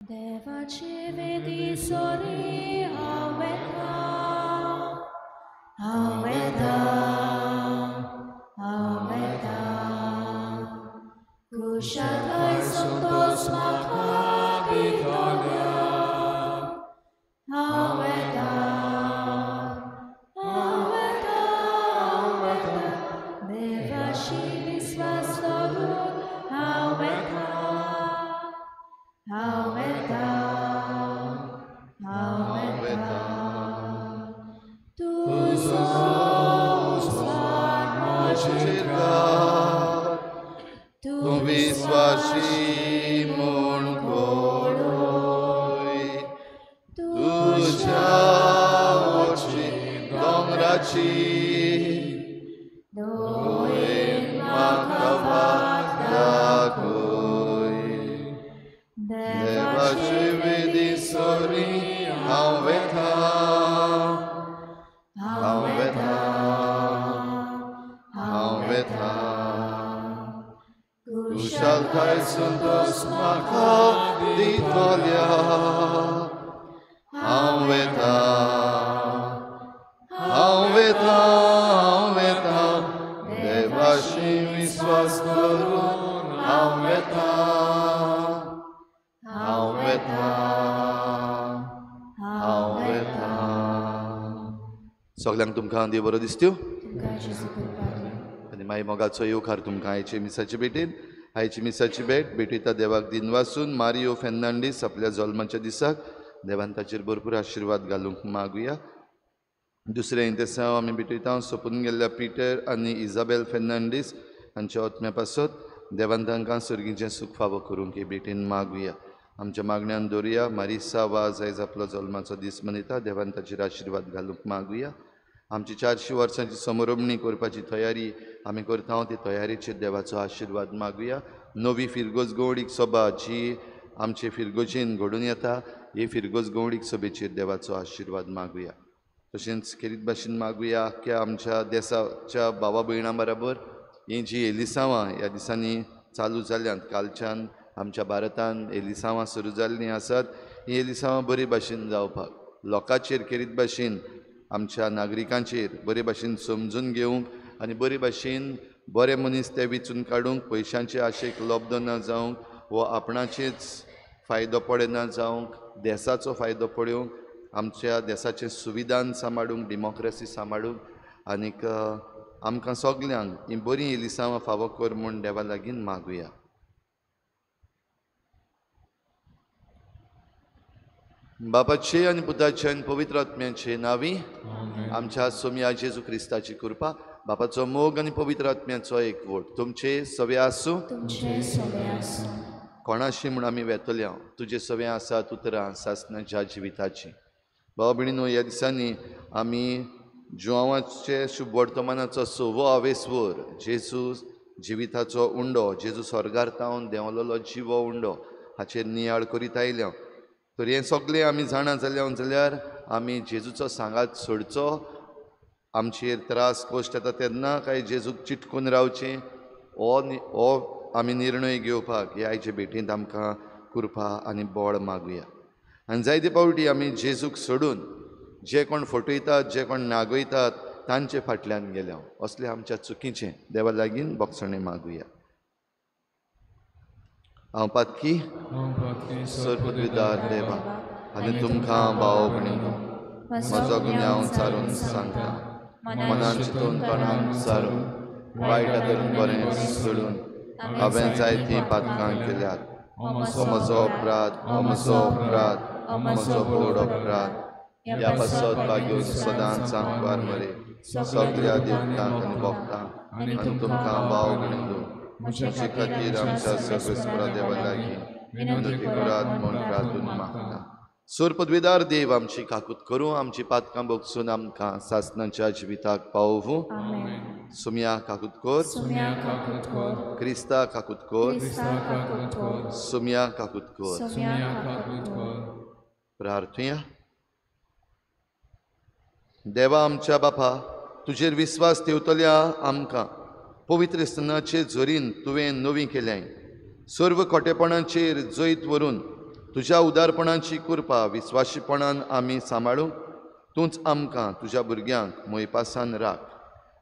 देवाचे वेदी सोरी हांव येता, हांव येता, हांव येता. कुशालकाय संतोस म्हाका दितल्या. हांव येता, हांव येता, हांव येता. देवाशी विस्वास दवरून हांव येता, हांव येता, हांव येता. तुजो उजवाड म्हजेर घाल, तूं विस्वाशी म्हूण घडय, तुज्या वरची दोंगराची दोळेन म्हाका वाट दाखय. देवाचे वेदी सोरी हांव वेता, हांव वेता, हांव वेता. कुशालकाय संतोस म्हाका दितल्या. हांव वेता, हांव वेता, हांव वेता. देवाशी विस्वास दवरून हांव वेता, हांव वेता, हांव वेता. सगल्यांक तुमकां देव बरो दिसत्यो तुमकां जेजू कृपा करूं. आनी मागीर मोगाचो येवकार तुमकां आयचे मिसाचे भेटेन. आयची मिसाची भेट भेटयता देवाक दिनवासून मारियो फेर्नांडीस आपल्या जल्माच्या दिसाक देवान ताचेर भरपूर आशिर्वाद घालूंक मागुया. दुसरें इंतेसांव आमी भेटयता सोंपून गेल्ल्या पिटर आनी इजाबेल फेर्नांडीस हांच्या आत्म्या पासत देवान तांकां सर्गीचें सूख फावो करूंक हे भेटेन मागुया. आमच्या मागण्यान दवरुया. मारिसा वाज आयज आपलो जल्माचो दीस मनयता, देवान ताचेर आशिर्वाद घालूंक मागुया. आमची 400 वर्सांची समरमणी करपाची तयारी आमी करता, ते तयारेचेर देवाचो आशिर्वाद मागुया. नवी फिरगोज गौडीक सभा जी आमचे फिरगोजेन घडून येता, हे फिरगोज गौडीक सभेचेर देवाचो आशिर्वाद मागुया. तशेंच खेरीत भाशेन मागुया आख्ख्या आमच्या देसाच्या भावा भयणां बराबर ही जी एलिसांवां ह्या दिसांनी चालू जाल्यांत, कालच्यान आमच्या भारतान एलिसांवां सुरू जाल्लीं आसात, ही एलिसांवां बरे भाशेन जावपाक लोकांचेर खेरीत भाशेन आमच्या नागरिकांचेर बरे भाशेन समजून घेवंक आनी बरे भाशेन बरे मनीस ते विचून काडूंक, पयशांचे आशेक लब्ध ना जावंक वो आपणाचेच फायदो पडना जावंक, देसाचो फायदो पळोवंक, आमच्या देसाचें सुविधान सांबाळूंक, डेमोक्रेसी सांबाळूंक आनीक आमकां सगल्यांक ही बरीं एलिसांवां फावो कर म्हूण देवा लागीं मागुया. बापाचे आनी पुताचे आनी पवित्र आत्म्याचे नांवी आमच्या सोमया जेजू क्रिस्ताची कृपा, बापाचो मोग आनी पवित्र आत्म्याचो एकवट तुमचे सवे आसूं. तुमचे सवे आसूं. कोणाशी म्हूण आमी वेतले हांव तुजे सवे आसात उतरां सासणाच्या जिविताची. भाव भयणीनो, ह्या दिसांनी आमी जुआंवाचे शुभ वर्तमानाचो सवो आवेसवर जेजू जिविताचो उंडो, जेजू स्वर्गार तावन देंवलेलो जिवो उंडो हाचेर नियाळ करीत आयल्या. तर हें सगळें आमी जाणा जाल्या जाल्यार आमी जेजूचो सांगात सोडचो. आमचेर त्रास कश्ट येता तेन्ना काय जेजूक चिटकून रावचें हो आमी निर्णय घेवपाक हे आयचे भेटींत आमकां कृपा आनी बळ मागुया. आनी जायते फावटी आमी जेजूक सोडून जे कोण फटयतात, जे कोण नागयतात तांचे फाटल्यान गेल्या, असले आमच्या चुकीचें देवा लागीं बोगसणें मागुया. हांव पातकी सरपदवीदार देवा आनी तुमकां भाव भयणींनो म्हजो गुन्यांव सारून सांगता, मनान चिंतून तोंडान सारून वायट आदरून बरें सोडून हांवें जायतीं पातकां केल्यात. हो म्हजो अपराध, हो म्हजो अपराध, म्हजो व्हड अपराध. ह्या पासत भाग्यो सदांच सांकवार मरे सगळ्या देवतांक आनी भक्तांक आनी तुमकां भाव भयणींनो म्हजे खातीर आमच्या सगळेस्परा देवा लागीं विनंती करात म्हूण प्रार्थून मागता. सोर पदवीदार देव आमची काकूत करूं, आमची पातकां भोगसून आमकां सासणाच्या जिविताक पावोवूं. सुम्या काकूत कर, क्रिस्ता काकूत कर, सुम्या काकूत कर. प्रार्थुया. देवा आमच्या बापा, तुजेर विस्वास ठेवतल्या आमकां पवित्र स्तनाचे झरीन तुवें नवी केल्याय. सर्व खोटेपणाचेर जैत व्हरून तुज्या उदारपणाची कृपा विस्वाशीपणान आमी सांबाळूंक तूंच आमकां तुज्या भुरग्यांक मोयपासान राख.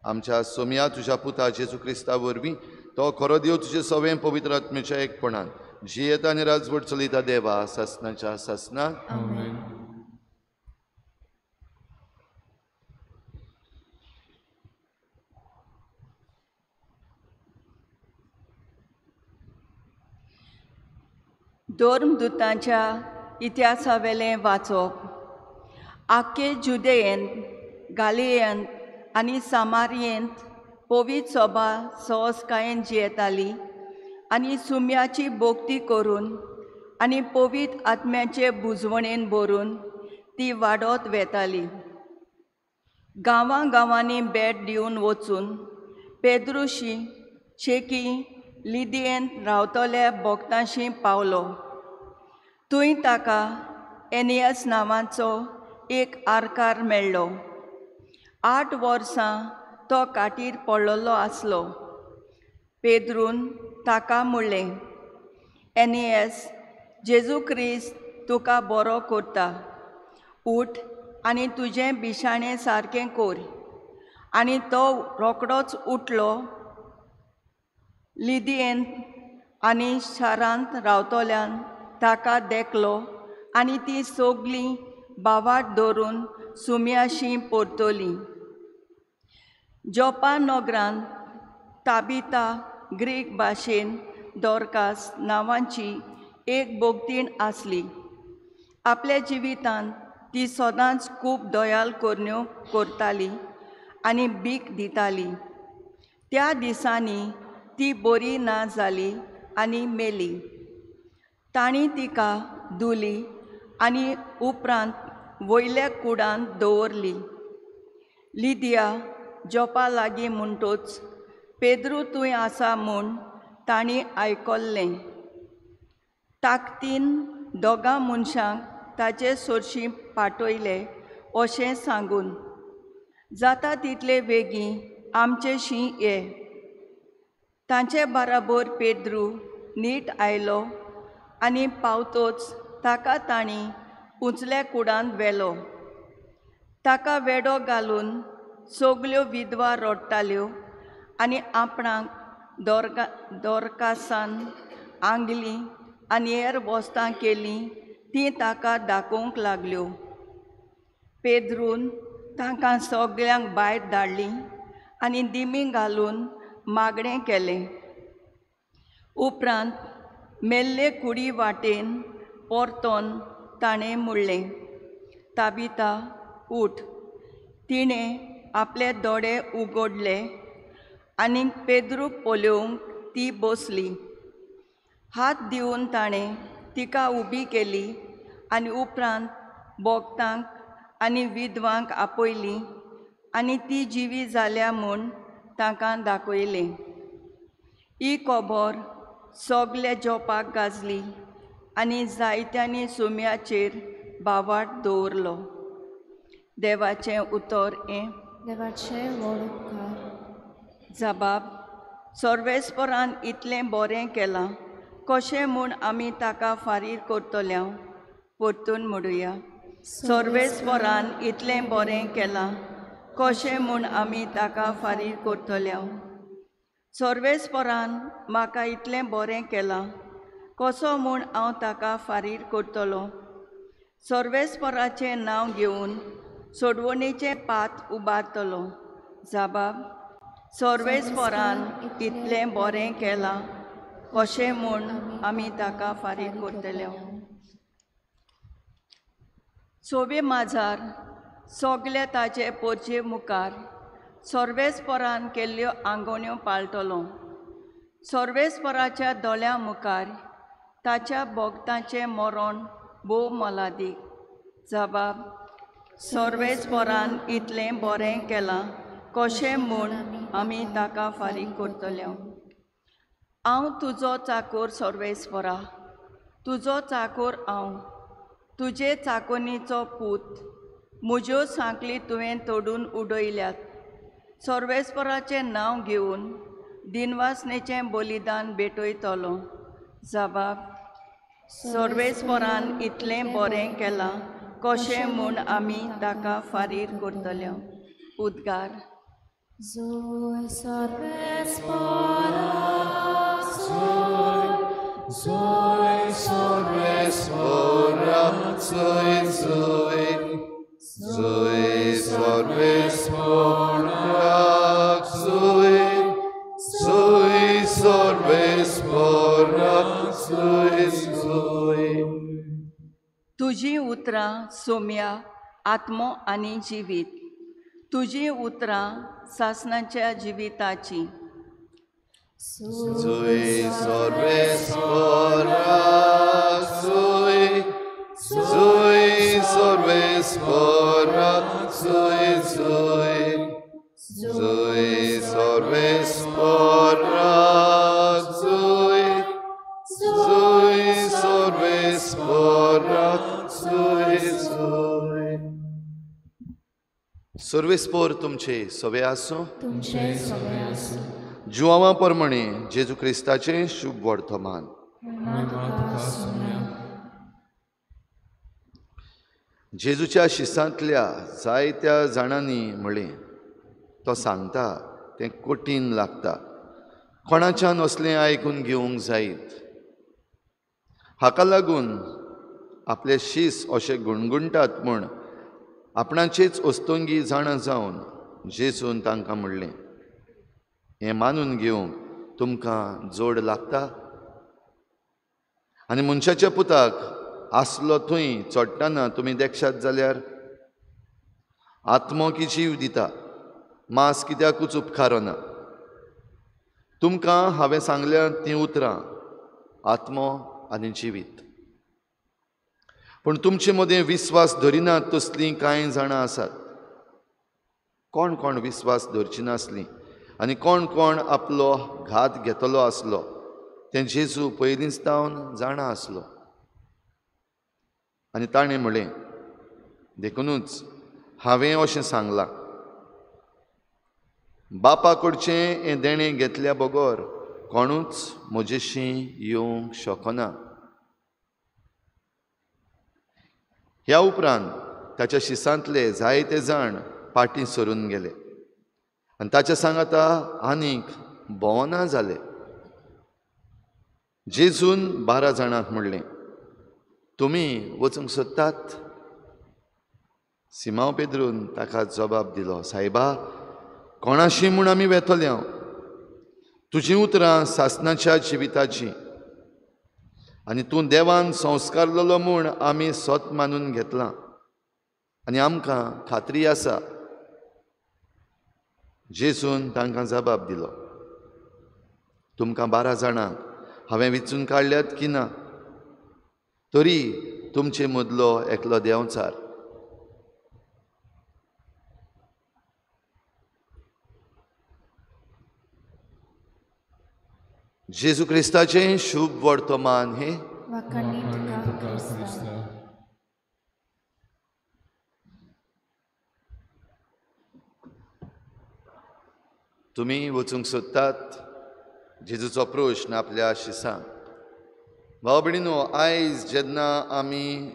आमच्या सोम्या तुज्या पुता जेजू क्रिस्ता वरवीं तो खरो देव तुजे सवें पवित्र आत्म्याच्या एकपणान जियेता आनी राजवट चलयता देवा सासनाच्या सासना. आमेन. धर्मदूतांच्या इतिहासावेलें वाचप. आख्खे जुदेयेंत, गालियेंत आनी सामारियेंत पवित्र सभा सहजकायेन जियेताली आनी सुम्याची भक्ती करून आनी पवित्र आत्म्याचे बुजवणेन भरून ती वाडत वेताली. गांवां गांवांनी भेट दिवन वचून पेद्रुशी शेकी लिदियेंत रावतल्या भक्तांशी पावलो. थंय ताका एनियस नांवाचो एक आरकार मेळ्ळो. 8 वर्सां तो काटीर पडलेलो आसलो. पेद्रून ताका म्हणलें, एनियस, जेजू क्रिस्त तुका बरो करता. उठ आनी तुजें बिशाणें सारकें कर. आनी तो रोखडोच उठलो. लिदियेंत आनी शारांत रावतल्यान ताका देखलो आनी ती सगळीं बावाट धरून सुम्याशी परतली. जोपा नगरांत ताबिता ग्रीक भाशेन दोरकास नांवाची एक भक्तीण आसली. आपल्या जिवितांत ती सदांच खूब दयाल करण्यो करताली आनी भीक दिताली. त्या दिसांनी ती बरी ना जाली आनी मेली. तांणी तिका धुली आनी उपरांत वयल्या कुडांत दवरली. लिदिया जोपा लागीं म्हणटच पेद्रू थंय आसा म्हूण तांणी आयकल्लें. ताकतीन दोगां मनशांक ताचे सरशीं पाठयले अशें सांगून, जाता तितले बेगीन आमचेशी ये. तांचे बराबर पेद्रू नीट आयलो आनी पावतोच ताका तांणी उंचल्या कुडांत व्हेलो. ताका वेडो घालून सगल्यो विधवा रडटाल्यो आनी आपणाक दोरकासान आंगली आनी हेर वस्तां केलीं तीं ताका दाखोवंक लागल्यो. पेद्रून तांकां सगल्यांक भायर धाडलीं आनी दिमी घालून मागणें केलें. उपरांत मेल्ले कुडी वाटेन परतोन ताणें म्हणलें, ताबिता उठ. तिणें आपले दोळे उगडले आनी पेद्रूक पळोवंक ती बसली. हात दिवन ताणें तिका उबी केली आनी उपरांत भक्तांक आनी विधवांक आपयली आनी ती जिवी जाल्या म्हूण तांकां दाखयलें. ही खबर सगल्या जोपाक गाजली आनी जायत्यांनी सुम्याचेर बावाट दवरलो. देवाचें उतर हें. देवाचें व्हड उपकार. जबाब. सर्वेस्परान इतलें बरें केलां, कशें म्हूण आमी ताका फारीर करतल्या? परतून म्हणुया, सर्वेस्परान इतलें बरें केलां, कशें म्हूण आमी ताका फारीर करतल्या? सर्वेस्परान म्हाका इतलें बरें केलां, कसो म्हूण हांव ताका फारीर करतलो? सर्वेस्पराचें नांव घेवन सोडवणेचें पात उबारतलो. जबाब. सर्वेस्परान इतलें बरें केलां, कशें म्हूण आमी ताका फारीक करतले? सोबे माजार सगल्या ताचे पोरचे मुखार सर्वेस्परान केल्ल्यो आंगोण्यो पाळटलो. सर्वेस्पराच्या दोळ्यां मुखार ताच्या भक्तांचें मरण भोव मोलादीक. जबाब. सर्वेस्परान इतलें बरें केलां, कशें म्हूण आमी ताका फारीक करतले? हांव तुजो चाकोर सर्वेस्परा, तुजो चाकोर हांव, तुजे चाकोनीचो पूत. म्हज्यो सांखळी तुवें तोडून उडयल्यात. सर्वेस्पराचें नांव घेवन दिनवासनेचें बलिदान भेटयतलो. जबाब. सर्वेस्परान इतलें बरें केलां कशें म्हूण आमी ताका फारीर करतले. उद्गार. Zoe Sarvespora, Zoe Sarvespora, Zoe Zoe, Zoe Sarvespora, Zoe, Zoe Sarvespora, Zoe Zoe. तुजी उतरां सोम्या आत्मो आनी जिवीत, तुजी उतरां सासणाच्या जिविताची. Zoe Sarvespora, Zoe, Zoe Sarvespora, Zoe Zoe, Zoe Sarvespora, Zoe, Zoe Sarvespora, Zoe Zoe. सर्वेस्पोर तुमचे सवे आसूं, तुमचे सवे आसूं. जुआवा प्रमाणे जेजू क्रिस्ताचें शुभ वर्तमान. जेजूच्या शिसांतल्या जायत्या जाणांनी म्हळें, तो सांगता तें कठीण लागता, कोणाच्यान असलें आयकून घेवंक जायत. हाका लागून आपले शीस अशें गुणगुणटात म्हूण आपणाचेच अस्तंगी जाणा जावन जेजून तांकां म्हणलें, हें मानून घेवंक तुमकां जोड लागता? आनी मनशाच्या पुताक आसलो थंय चडटना तुमी देखशात जाल्यार आत्मो की जीव दिता, मांस कित्याकूच उपकारना. तुमकां हांवें सांगल्या तीं उतरां आत्मो आनी जिवीत. पूण तुमचे मदें विस्वास धरिनात तसलीं कांय जाणां आसात. कोण कोण विस्वास धरची नासलीं आनी कोण कोण आपलो घात घेतलो आसलो तें जेजू पयलींच जावन जाणा आसलो. आनी ताणें म्हणलें, देखुनूच हांवें अशें सांगलां, बापा कडचें हें देणें घेतल्या बगर कोणूच म्हजेशी येवंक शकना. ह्या उपरांत ताच्या शिसांतले जायते जाण पाटी सरून गेले आनी ताच्या सांगाता आनीक भोंवना जाले. जेजून 12 जाणांक म्हणलें, तुमी वचूंक सोदतात? सिमांव पेद्रून ताका जबाब दिलो, सायबा, कोणाशी म्हूण आमी वेतले? हांव तुजीं उतरां सासणाच्या जिविताचीं आनी तूं देवान संस्कारलेलो म्हूण आमी सत मानून घेतलां आनी आमकां खात्री आसा. जेजून तांकां जबाब दिलो, तुमकां 12 जाणांक हांवें विचून काडल्यात की ना, तरी तुमचे मदलो एकलो देंवचार. जेजू क्रिस्ताचें शुभ वर्तमान हें. तुमी वचूंक सोदतात? जेजूचो प्रश्न आपल्या शिसांक. भाव भयणीनो, आयज जेन्ना आमी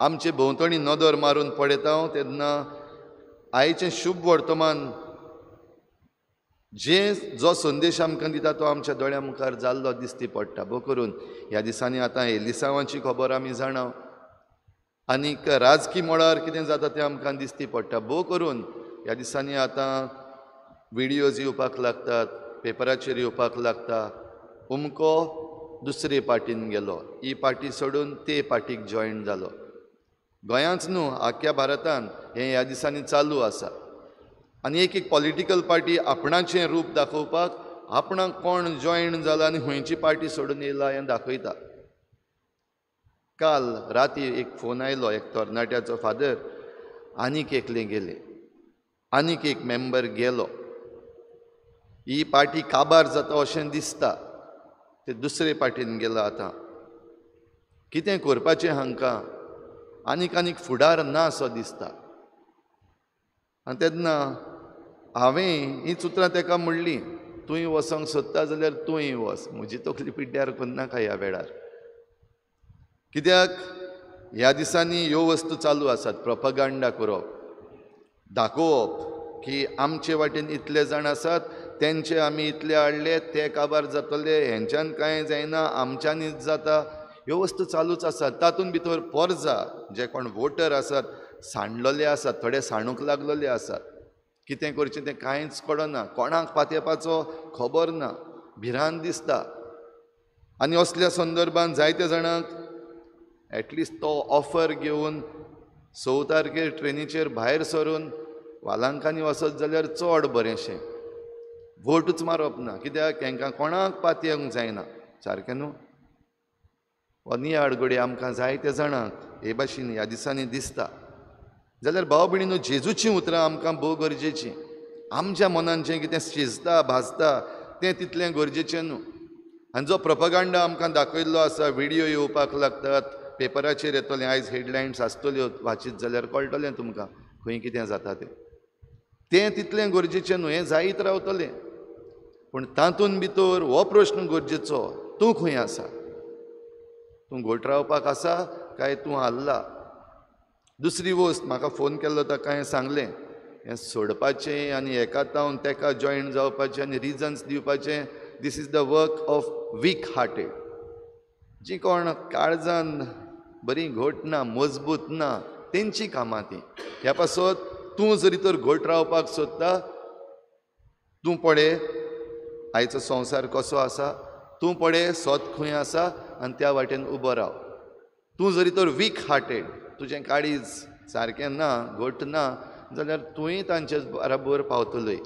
आमचे भोंवतणी नदर मारून पळयता तेन्ना आयचें शुभ वर्तमान जे जो संदेश आमकां दिता तो आमच्या दोळ्या मुखार जाल्लो दिसती पडटा. भो करून ह्या दिसांनी आतां एलिसांवाची खबर आमी जाणा आनीक राजकी मळार कितें जाता तें आमकां दिसती पडटा. भो करून ह्या दिसांनी आतां विडियोज येवपाक लागतात, पेपराचेर येवपाक लागता, अमको दुसरे पार्टीन गेलो, ही पार्टी सोडून ते पार्टीक जॉयन जालो. गोंयांत न्हू, आख्ख्या भारतान हें ह्या दिसांनी चालू आसा. आनी एक एक पॉलिटिकल पार्टी आपणाचें रूप दाखोवपाक आपणाक कोण जॉयन जाला आनी खंयची पार्टी सोडून येयला हें दाखयता. काल राती एक फोन आयलो, एक तरणाट्याचो फादर आनीक एकले गेले, आनीक एक मेंबर गेलो. ही पार्टी काबार जाता अशें दिसता, ते दुसरे पार्टीन गेला. आतां कितें करपाचें हांकां, आनीक आनीक फुडार ना असो दिसता. आनी तेन्ना हांवें हीं उतरां ताका म्हणलीं, तूंय वचोंक सोदता जाल्यार तूंय वच, म्हजी तकली पिड्ड्यार करनाका ह्या वेळार. कित्याक ह्या दिसांनी ह्यो वस्तू चालू आसात, प्रोपगांडा करप, दाखोवप की आमचे वाटेन इतले जाण आसात, तेंचे आमी इतले हाडले, ते काबार जातले, हेंच्यान कांय जायना, आमच्यांनीच जाता. ह्यो वस्तू चालूच आसात. तातूंत भितर पोरजा जे कोण वोटर आसात सांडलेले आसात, थोडे सांडूंक लागलेले आसात. कितें करचें तें कांयच कळना, कोणाक पातयेवपाचो खबर ना, भिरांत दिसता. आनी असल्या संदर्भान जायत्या जाणांक एटलिस्ट तो ऑफर घेवन 6 तारखेर ट्रेनीचेर भायर सरून वालांकांनी वचत जाल्यार चड बरेंशें. वोटूच मारप ना, कित्याक तांकां कोणाक पातयेवंक जायना. सारकें न्हू? हो नियाळ घडये आमकां जायत्या जाणांक हे भाशेन ह्या दिसांनी दिसता. जाल्यार भाव भयणीनो, जेजूचीं उतरां आमकां भोव गरजेचीं. आमच्या मनान जें कितें शिजता भाजता तें तितलें गरजेचें न्हू. आनी जो प्रोपगांडा आमकां दाखयल्लो आसा, व्हिडियो येवपाक लागतात, पेपराचेर येतलें, आयज हेडलायन्स आसतल्यो, वाचीत जाल्यार कळटलें तुमकां खंय कितें जाता तें. तें तितलें गरजेचें न्हू, हें जायत रावतलें. पूण तातूंत भितर हो प्रश्न गरजेचो, तूं खंय आसा? तूं घोट रावपाक आसा काय तूं हाल्ला? दुसरी वस्त, म्हाका फोन केल्लो ताका हांवें सांगलें, हें सोडपाचें आनी हेका तावन तेका जॉयन जावपाचें आनी रिजन्स दिवपाचें, this is the work of weak hearted. जी कोण काळजान बरी घोट ना, मजबूत ना, तेंची कामां ती. ह्या पासत तूं जरी तर घोट रावपाक सोदता, तूं पळय आयचो संवसार कसो आसा, तूं पळय सोद खंय आसा आनी त्या वाटेन उबो राव. तूं जरी तर वीक हार्टेड, तुजें काळीज सारकें ना, घट ना, जाल्यार तूंय तांचे बराबर पावतलोय.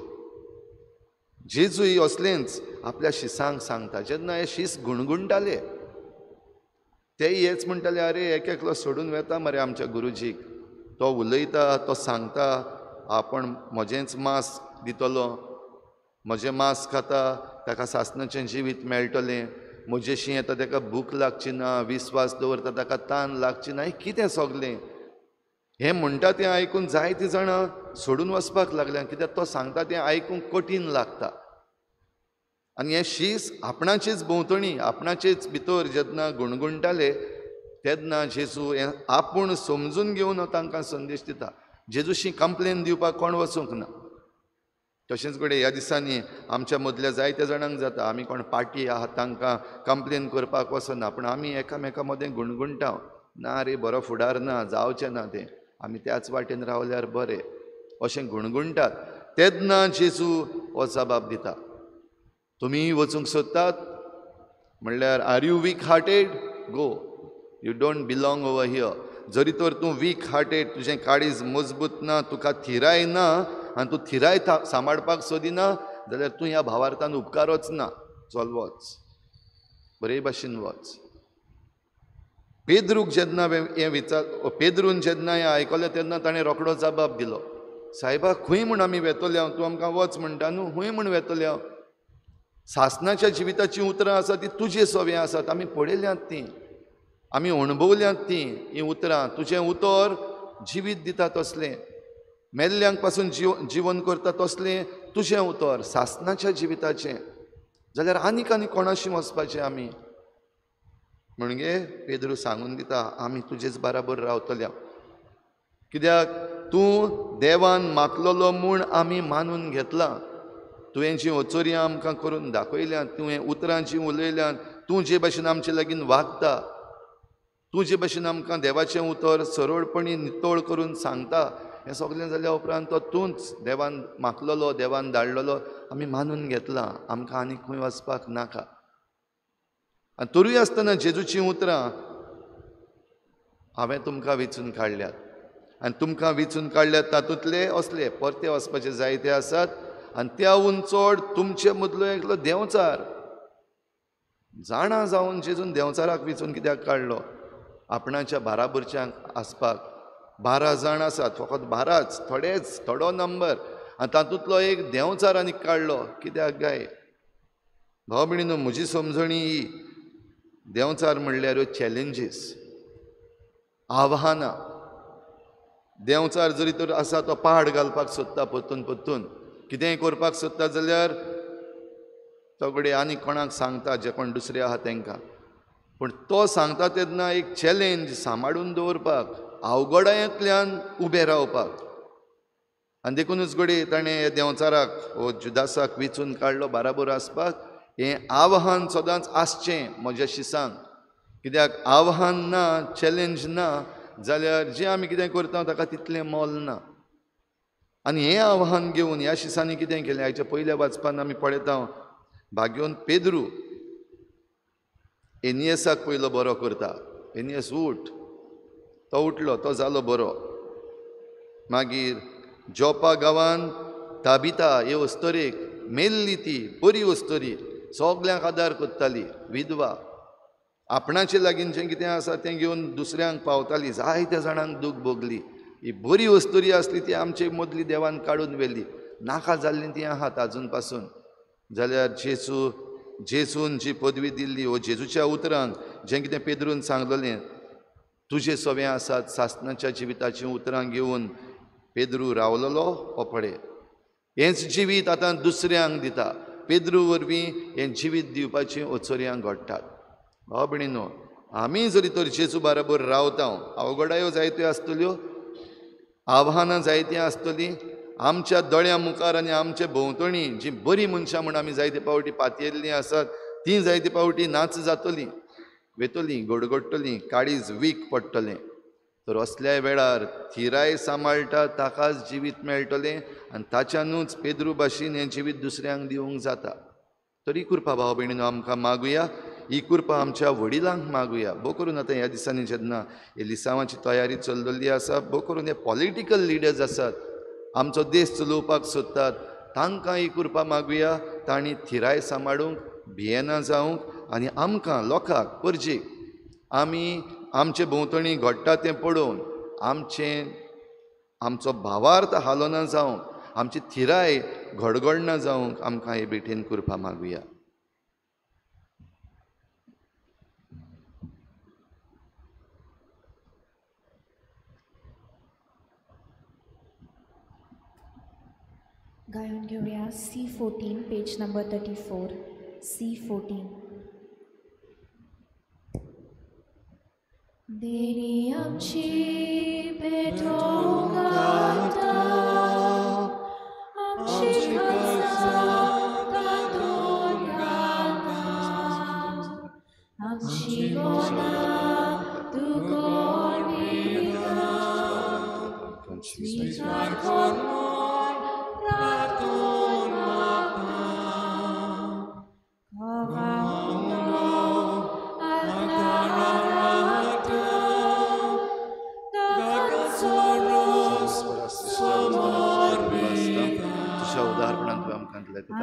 जेजूय असलेंच आपल्या शिसांक सांगता. जेन्ना हे शीस गुणगुणटाले तेय हेच म्हणटाले, अरे एक एकलो सोडून वेता मरे आमच्या गुरुजीक, तो उलयता, तो सांगता, आपण म्हजेंच मांस दितलो, म्हजें मांस खाता ताका सासणाचें जिवीत मेळटलें, म्हजेशी येता ताका भूक लागची ना, विस्वास दवरता ताका तान लागची ना, हें कितें सगलें हें म्हणटा तें आयकून जायतीं जाणां सोडून वचपाक लागल्या, कित्याक तो सांगता तें आयकूंक कठीण लागता. आनी हें शीस आपणाचेच भोंवतणी, आपणाचेच भितर जेन्ना गुणगुणटाले तेन्ना जेजू हें आपूण समजून घेवन तांकां संदेश दिता. जेजूशी कंप्लेन दिवपाक कोण वचूंक ना. तशेंच घडये ह्या दिसांनी आमच्या मदल्या जायत्या जाणांक जाता, आमी कोण पार्टी आहा तांकां कंप्लेन करपाक वचना, पूण आमी एकामेका मदें गुणगुणटा, ना रे बरो फुडार ना, जावचें ना तें, आमी त्याच वाटेन रावल्यार बरें, अशें गुणगुणटात. तेन्ना जेजू हो जबाब दिता, तुमी वचूंक सोदतात म्हणल्यार are you weak hearted, go, you don't belong over here. जरी तर तूं वीक हार्टेड, तुजें काळीज मजबूत ना, तुका थिराय ना आनी तूं थिराय सांबाळपाक सोदिना जाल्यार तूं ह्या भावार्थान उपकारोच ना, चल वच, बरे भाशेन वच. पेद्रूक जेन्ना हें विचार, पेद्रून जेन्ना हें आयकलें तेन्ना ताणें रोखडो जबाब दिलो, सायबा खंय म्हूण आमी वेतले, तूं आमकां वच म्हणटा न्हू, खंय म्हूण वेतले? सासणाच्या जिविताचीं उतरां आसा ती तुजे सवे आसात, आमी पळयल्यांत तीं, आमी अणभवल्यांत तीं हीं उतरां. तुजें उतर जिवीत दिता तसलें, मेल्ल्यांक पासून जिवन करता तसलें तुजें उतर सासणाच्या जिविताचें, जाल्यार आनीक आनी कोणाशी वचपाचें आमी? म्हणजे पेद्रू सांगून दिता, आमी तुजेच बराबर रावतल्या, कित्याक तूं देवान मागलेलो म्हूण आमी मानून घेतलां. तुवें जीं ओचोरयां आमकां करून दाखयल्यात, तुवें उतरां जीं उलयल्यात, तूं जे भाशेन आमचे लागीं वागता, तूं जे भाशेन आमकां देवाचें उतर सरळपणी नितळ करून सांगता, हें सगळें जाल्या उपरांत तो तूंच देवान मागलेलो, देवान धाडलेलो आमी मानून घेतलां, आमकां आनीक खंय वचपाक नाका. आनी तरूय आसतना जेजूचीं उतरां हांवें तुमकां वेंचून काडल्यात आनी तुमकां वेंचून काडल्यात तातूंतले असले परते वचपाचे जायते आसात आनी त्याहून चड तुमचे मदलो एकलो देंवचार. जाणा जावन जेजून देंवचाराक वेंचून कित्याक काडलो? आपणाच्या बाराबरच्यांक आसपाक. 12 जाण आसात, फकत 12च, थोडेच, थोडो नंबर, आनी तातूंतलो एक देंवचार आनीक काडलो कित्याक काय? भाव भयणीनो, म्हजी समजणी ही, देंवचार म्हणल्यार ह्यो चॅलेंजीस, आव्हानां. देंवचार जरी तर आसा तो पाड घालपाक सोदता, परतून परतून कितेंय करपाक सोदता जाल्यार तो घडये आनी कोणाक सांगता, जे कोण दुसरे आहा तांकां. पूण तो सांगता तेन्ना एक चॅलेंज सांबाळून दवरपाक, अवघडायेंतल्यान उबें रावपाक. आनी देखूनच घडये ताणें देंवचाराक वो जुदासाक वेंचून काडलो बाराबोर आसपाक. हें आव्हान सदांच आसचें म्हज्या शिसांक, कित्याक आव्हान ना, चॅलेंज ना जाल्यार जें आमी कितें करता ताका तितलें मोल ना. आनी हें आव्हान घेवन ह्या शिसांनी कितें केलें, आयच्या पयल्या वाचपान आमी पळयता भाग्योन पेद्रू एनियसाक पयलो बरो करता. एनियस उठ, तो उठलो, तो जालो बरो. मागीर जोपा गांवान ताबिता हे अस्तरेक मेल्ली, ती बरी अस्तरी, सगल्यांक आदार करताली, विधवा, आपणाचे लागीं जें कितें आसा तें घेवन दुसऱ्यांक पावताली, जायत्या जाणांक दूख भोगली. ही बरी अस्तरी आसली ती आमचे मदली देवान काडून व्हेली, नाका जाल्लीं तीं आहात आजून पासून. जाल्यार जेजून जी पदवी दिल्ली वो जेजूच्या उतरांक जें कितें पेद्रून सांगलेलें, तुजे सवे आसात सासणाच्या जिविताचीं उतरां घेवन पेद्रू रावलेलो हो पळय. हेंच जिवीत आतां दुसऱ्यांक दिता, पेद्रू वरवीं हें जिवीत दिवपाचीं ओचोरयां घडटात. भाव भयणीनो, आमी जरी तर जेजू बराबर रावता, अवघडायो जायत्यो आसतल्यो, आव्हानां जायतीं आसतलीं आमच्या दोळ्यां मुखार आनी आमचे भोंवतणी जीं बरीं मनशां म्हूण आमी जायते पावटी पातयेल्लीं आसात तीं जायते पावटी नाच जातलीं, वेतलीं, गडगडटलीं, काळीज वीक पडटलें. तर असल्या वेळार थिराय सांबाळटा ताकाच जिवीत मेळटलें आनी ताच्यानूच पेद्रू भाशेन हें जिवीत दुसऱ्यांक दिवंक जाता. तरी कृपा भाव भयणीनो आमकां मागुया, ही कृपा आमच्या वडिलांक मागुया. भोव करून आतां ह्या दिसांनी जेन्ना हे लिसांवाची तयारी चल्लेली आसा, भोव करून हे पॉलिटिकल लिडर्स आसात, आमचो देश चलोवपाक सोदतात, तांकां ही कृपा मागुया, तांणी थिराय सांबाळूंक, भियेना जावंक आनी आमकां लोकांक परजेक आमी आमचे भोंवतणी घडटा तें पळोवन आमचें आमचो भावार्थ हालोना जावंक, आमची थिराय घडघडना जावंक आमकां हे भेटेन कृपा मागुया. गायन घेऊया C14 page number 34. C14. देणी आमची पेटोवंक आतां, आमची खासा तातूंत घालता, आमची गोनां तूं कोण दिता, स्विकार कर म्हूण प्रार्थून मागता. तुझ्या उदाहरणान तुवें आमकां दिलें तें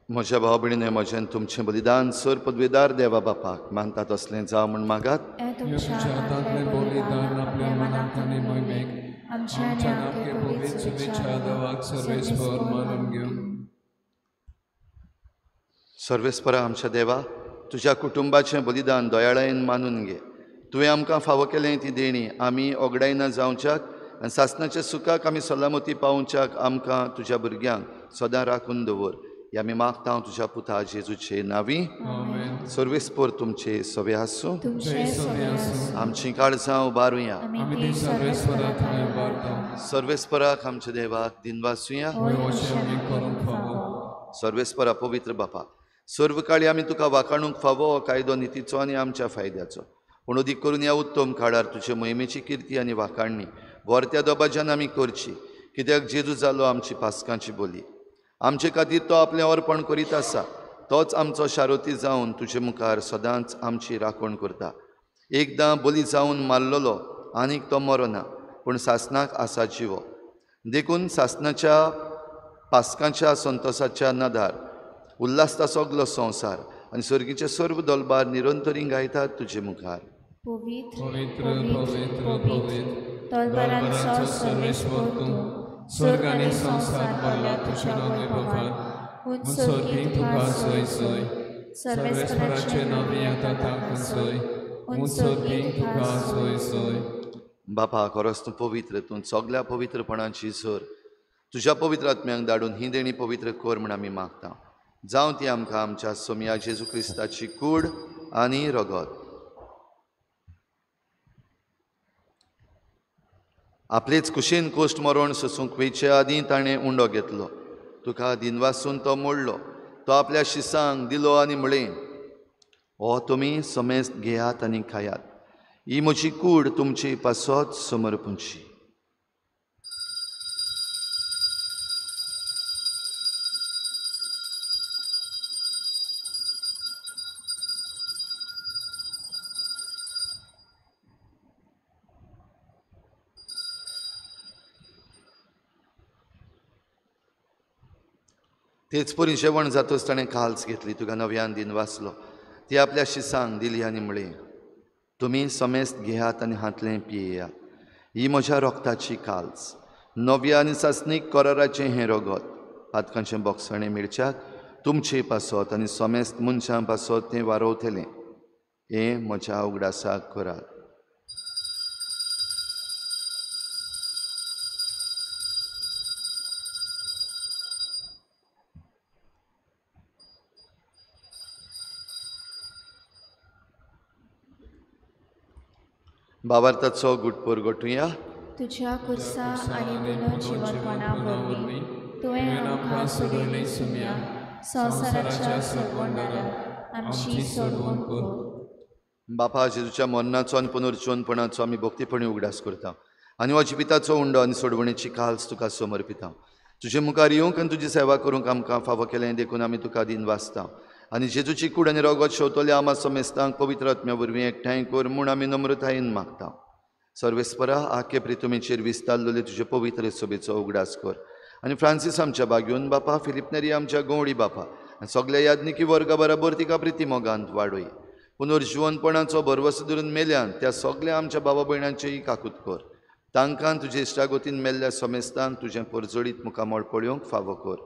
म्हज्या भाव भयणीने म्हजें तुमचें बलिदान सर पदवेदार देवा बापाक मानता तसलें जावं म्हूण मागात. तुमच्या हातांतलें बलिदान आपल्या मनाक आनी मोहिमेक आमच्या नामके पवित्र शुभेच्छा देवाक सर्वेस्पर मानून घेवं. सर्वेस्परा आमच्या देवा, तुज्या कुटुंबाचें बलिदान दयाळायेन मानून घे. तुवें आमकां फावो केलें ती देणी आमी ओगडायना जावच्याक आनी सासणाच्या सुखाक आमी सलामती पावोवच्याक आमकां तुज्या भुरग्यांक सदां राखून दवर. हे आमी मागता तुज्या पुता जेजूचे नांवी. सर्वेस्पर तुमचे सवे आसूं. आमची काळजां उबारुया. सर्वेस्पराक आमच्या देवाक दिनवासुया. सर्वेस्परा पवित्र बापा, सर्व काळी आमी तुका वाखाणूंक फावो कायदो नितीचो आनी आमच्या फायद्याचो, पूण अदीक करून ह्या उत्तम काळार तुजे मोहिमेची किर्ती आनी वाखाणणी व्हरत्या दबाज्यान आमी करची, कित्याक जेजू जालो आमची पास्कांची बोली. आमचे खातीर तो आपलें अर्पण करीत आसा, तोच आमचो शारोती जावन तुजे मुखार सदांच आमची राखण करता. एकदां बली जावन मारलेलो आनीक तो मरोना, पूण सासणाक आसा जिवो. देखून सासणाच्या पास्कांच्या संतोसाच्या नदार उल्हासता सगलो संवसार आनी सर्गीचे सर्व दलबार निरंतरी गायतात तुजे मुखार. पवित्र पवित्र पवित्र पवित्र तलवारांचो सर्वेश्वर तूं, स्वर्ग आनी संवसार भरला तुज्या वैभवान. उंच सर्गीक तुका सोय सोय, सर्वेश्वराचे नांव येता तांकां सोय, उंच सर्गीक तुका सोय सोय. बापा, खरोच तूं पवित्र, तूं सगल्या पवित्रपणाची सर. तुज्या पवित्र आत्म्यांक धाडून ही देणी पवित्र कर म्हण आमी मागता. जावं ती आमकां आमच्या सोमया जेजू क्रिस्ताची कूड आनी रगत. आपलेच कुशीन कोश्ट मरण सोसूंक वयचे आदीं ताणें उंडो घेतलो, तुका दिनवासून तो मोडलो, तो आपल्या शिसांक दिलो आनी म्हळें, हो तुमी समेस्त घेयात आनी खायात, ही म्हजी कूड तुमची पासत समर्पूंची. तेच परी जेवण जातच ताणें काल्स घेतली, तुका नव्यान दिन वाचलो, ती आपल्या शिसांक दिली आनी म्हळें, तुमी समेस्त घेयात आनी हांतलें पियेयात, ही म्हज्या रोगताची काल्स, नव्या आनी सासणीक कराराचें हें रगत, पातकांचें बोगसणें मिळच्याक तुमचे पासत आनी समेस्त मनशां पासत तें वारोवतलें. हें म्हज्या उगडासाक करात. बाबार्थाचो गुटपोर गोठुया. तुज्या कुर्सा आनी पुनर्जिवनपणा वरवीं तुवें आमकां सोडयले सुमया, संवसाराच्या सोडवणदारा आमची सोडवण कर. बापा, जेजूच्या मरणाचो आनी पुनर्जिवनपणाचो आमी भक्तीपणी उगडास करता आनी हो जिविताचो उंडो आनी सोडवणेची काल्स तुका समर्पिता. तुजे मुखार येवंक आनी तुजी सेवा करूंक आमकां फावो केलें देखून आमी तुका दिन वाचता आनी जेजूची कूड आनी रगत शेवतल्या आमा समेस्तांक पवित्र आत्म्या वरवीं एकठांय कर म्हूण आमी नम्रतायेन मागता. सर्वेस्परा, आखे प्रितुमेचेर विस्तारलेले तुजे पवित्र सभेचो उगडास कर आनी फ्रांसीस आमच्या बागयोन बापा, फिलीप नेरी आमच्या गवळी बापा आनी सगल्या याज्ञिकी वर्गा बराबर तिका प्रिती मोगांत वाडय. पुनर्जिवनपणाचो भरवसो धरून मेल्यान त्या सगल्या आमच्या बाबा भयणांचेय काकूत कर. तांकां तुजे इश्टागतीन मेल्ल्या समेस्तांक तुजें परजळीत मुखामळ पळोवंक फावो कर.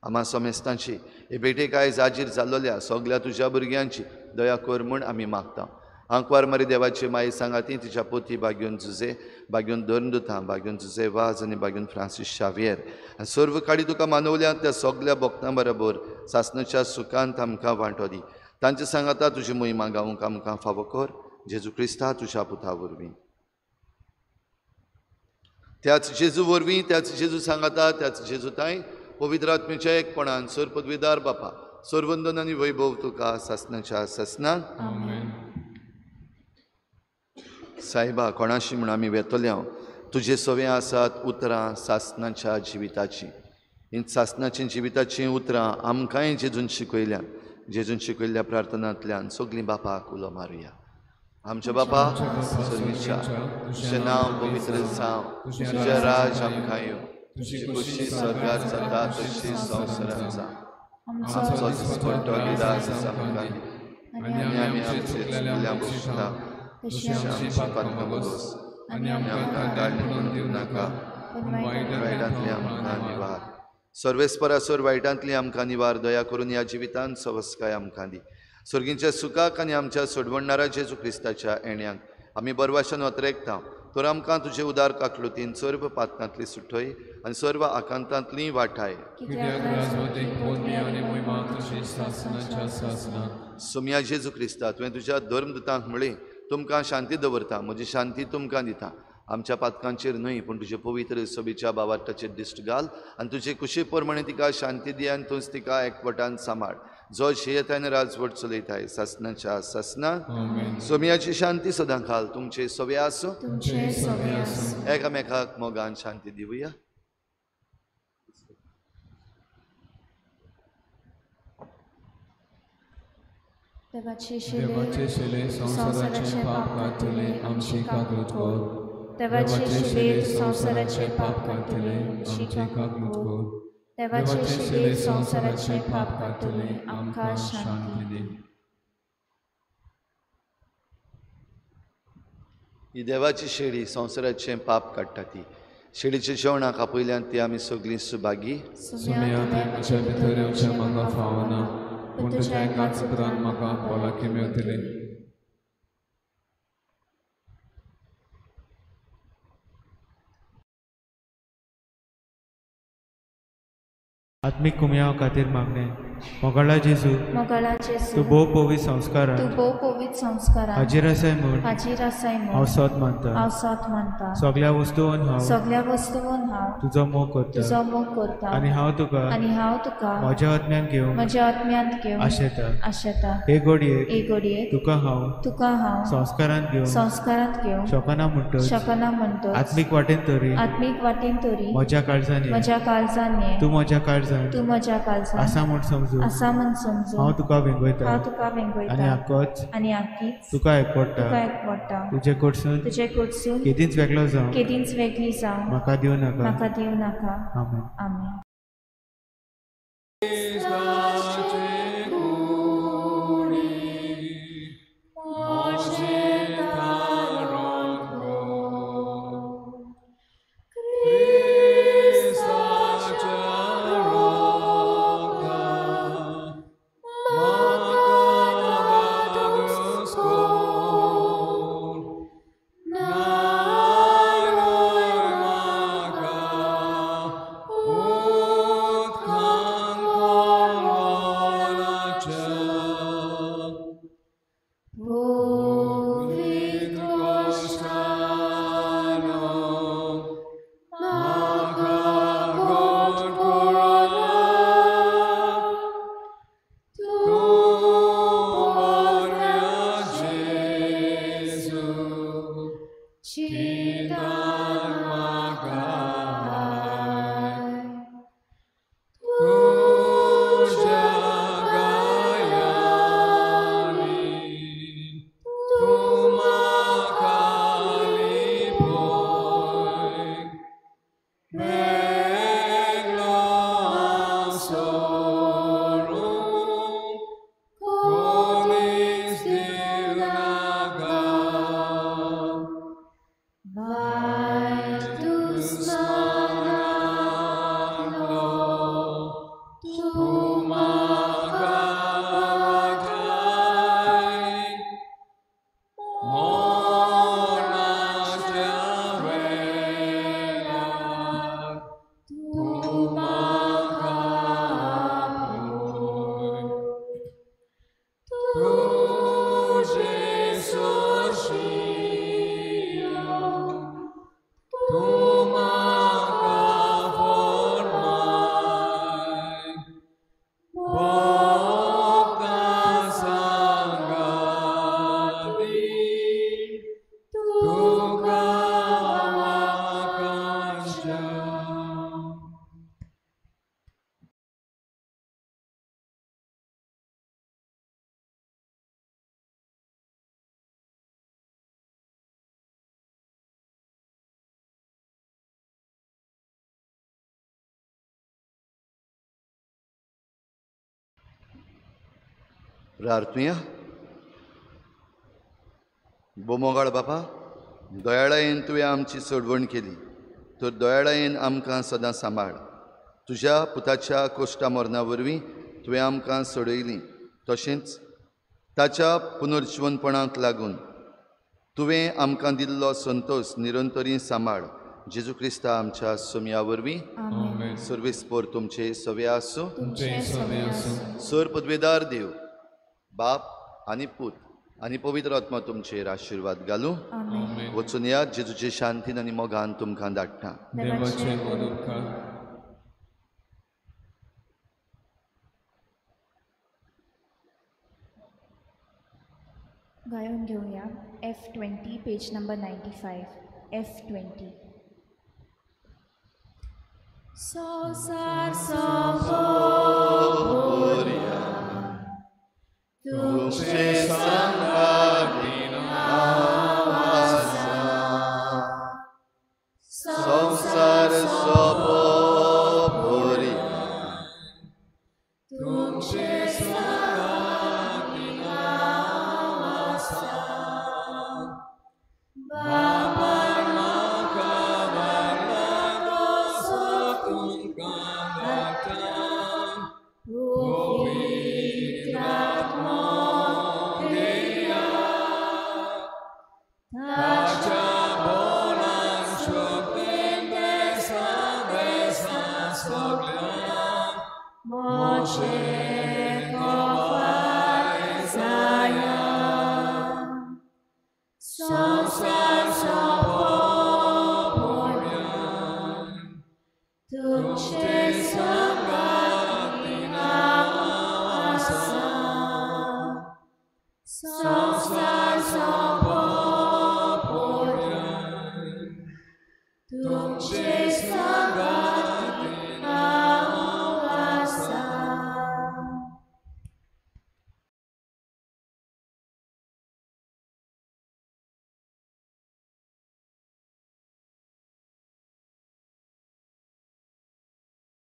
आमा समेस्तांची हे भेटेक आयज हाजीर जाल्लोल्या सगल्या तुज्या भुरग्यांची दया कर म्हूण आमी मागता. आंकवार मारी देवाची माई सांगाती तिच्या पोती बागयोन जुजे, बागयोन धर्मदुतां, बागयोन जुजे वाज आनी बागयोन फ्रांसीस शावियर आनी सर्व काडी तुका मानवल्या त्या सगल्या भक्तां बरोबर सासणाच्या सुखांत आमकां वांटो दी. तांचे सांगाता तुजी मोहिमा गावंक आमकां फावो कर, जेजू क्रिस्ता तुज्या पुता वरवीं. त्याच जेजू वरवीं, त्याच जेजू सांगाता, त्याच जेजू ताय पवित्र आत्म्याच्या एकपणान सर पदवीदार बापा, सर्वंदन आनी वैभव तुका सासणाच्या सासणाक. सायबा, कोणाशी म्हूण आमी वेतले हांव, तुजे सवे आसात उतरां सासणाच्या जिविताचीं. ही सासणाची जिविताचीं उतरां आमकांय जेजून शिकयल्यान, जेजून शिकयल्ल्या प्रार्थनांतल्यान सगळीं बापाक उलो मारुया. आमच्या बापा सर्वेच्या, तुजें नांव पवित्र जावं, तुजें राज आमकां येवं, तुजी खुशी स्वर्गार जाता तशी संवसारांत जावं. आमचो दिसपट्टो गिरास आमकां दी आनी आमी आमचे चुकलेल्या बसता तशी आमची पातकां बस आनी आमकां काडून दिवं नाका, पूण वायटांतली आमकां निवार. सर्वेस्परा सर वायटांतली आमकां निवार, दया करून ह्या जिवितांत सवस्काय आमकां दी. सर्गींच्या सुखाक आनी आमच्या सोडवणदारा जेजू क्रिस्ताच्या येण्याक आमी बरवाशान अत्रेकता, तर आमकां तुजे उदार काकलुतीन सर्व पातकांतली सुटय आनी सर्व आकांतांतली वाठाय. सोमया जेजू क्रिस्ता, तुवें तुज्या धर्मदुतांक म्हळें, तुमकां शांती दवरता, म्हजी शांती तुमकां दिता. आमच्या पातकांचेर न्हय पूण तुजे पवित्र सभेच्या बाबाटाचेर दिश्ट घाल आनी तुजे कुशी प्रमाणे तिका शांती दी आनी तूंच तिका एकवटान सांबाळ, जो जियेताय आनी राजवट चलयताय सासणाच्या सासणाक. सोमयाची शांती सदां खाल तुमचे सवे आसूं. एकामेकाक मोगान शांती दिवया. देवाचे शिले संवसाराचे पाप काडटले, आमची काकूत कर. देवाचे शिले संवसाराचे पाप काडटले, आमची काकूट कर. देवाचे शिले संवसाराचे पाप काडटले, आमकां शांती दी. ही देवाची शेळी संवसाराचें पाप काडटा ती शेळीच्या जेवणाक आपयल्यान ती आमी सगळीं सुभागी. सुम्या तुवें म्हज्या भितर येवचें म्हाका फावना, पूण तुज्या एकाच उपरांत म्हाका भलायकी मेळटली. आत्मीक कुमयाव खातीर मागणें. मोगाळा जेजू, तूं भोव पवित्र संस्कारान, हाजीर आसाय म्हूण हांव सत मानता. सगळ्या वस्तून हांव तुजो मोग करता आनी हांव तुका म्हज्या आत्म्यान घेवंक आशेता. हे घडयेक तुका हांव संस्कारांत घेवंक शकना म्हणटच आत्मीक वाटेन तरी म्हज्या काळजान ये, तूं म्हज्या काळजान आसा म्हूण समजू हांव तुका वेंगयता आनी आकीच तुका एकवटा. तुजे कडसून केदींच वेगळो जावं म्हाका दिवं नाका. आमेन. आमेन. प्रार्थुया. बोमोगाळ बापा, दयाळायेन तुवें आमची सोडवण केली तर दयाळायेन आमकां सदां सांबाळ. तुज्या पुताच्या कोश्टा मरणा वरवीं तुवें आमकां सोडयली, तशेंच ताच्या पुनर्जिवनपणाक लागून तुवें आमकां दिल्लो संतोश निरंतरी सांबाळ. जेजू क्रिस्ता आमच्या सोमया वरवीं. सर्वेस्पोर तुमचे सवे आसूं. सर पदवेदार देव बाप आनी पूत आनी पवित्र आत्मा तुमचेर आशिर्वाद घालूं. वचून या जेजूचे शांतीन आनी मोगान तुमकां धाडटा. गायन घेवया F20 page number 95. F20. संसार सोबोरिया तुमचे सांगातीन हांव आसा. तुमचे स्वर्गांत हांव आसा. बापान म्हाका व्हरला तसो तुमकां धाडटा पवित्र आत्मो घेयात. ताच्या बोलान शक्तीन देसा देसा सगळ्यांक म्हजें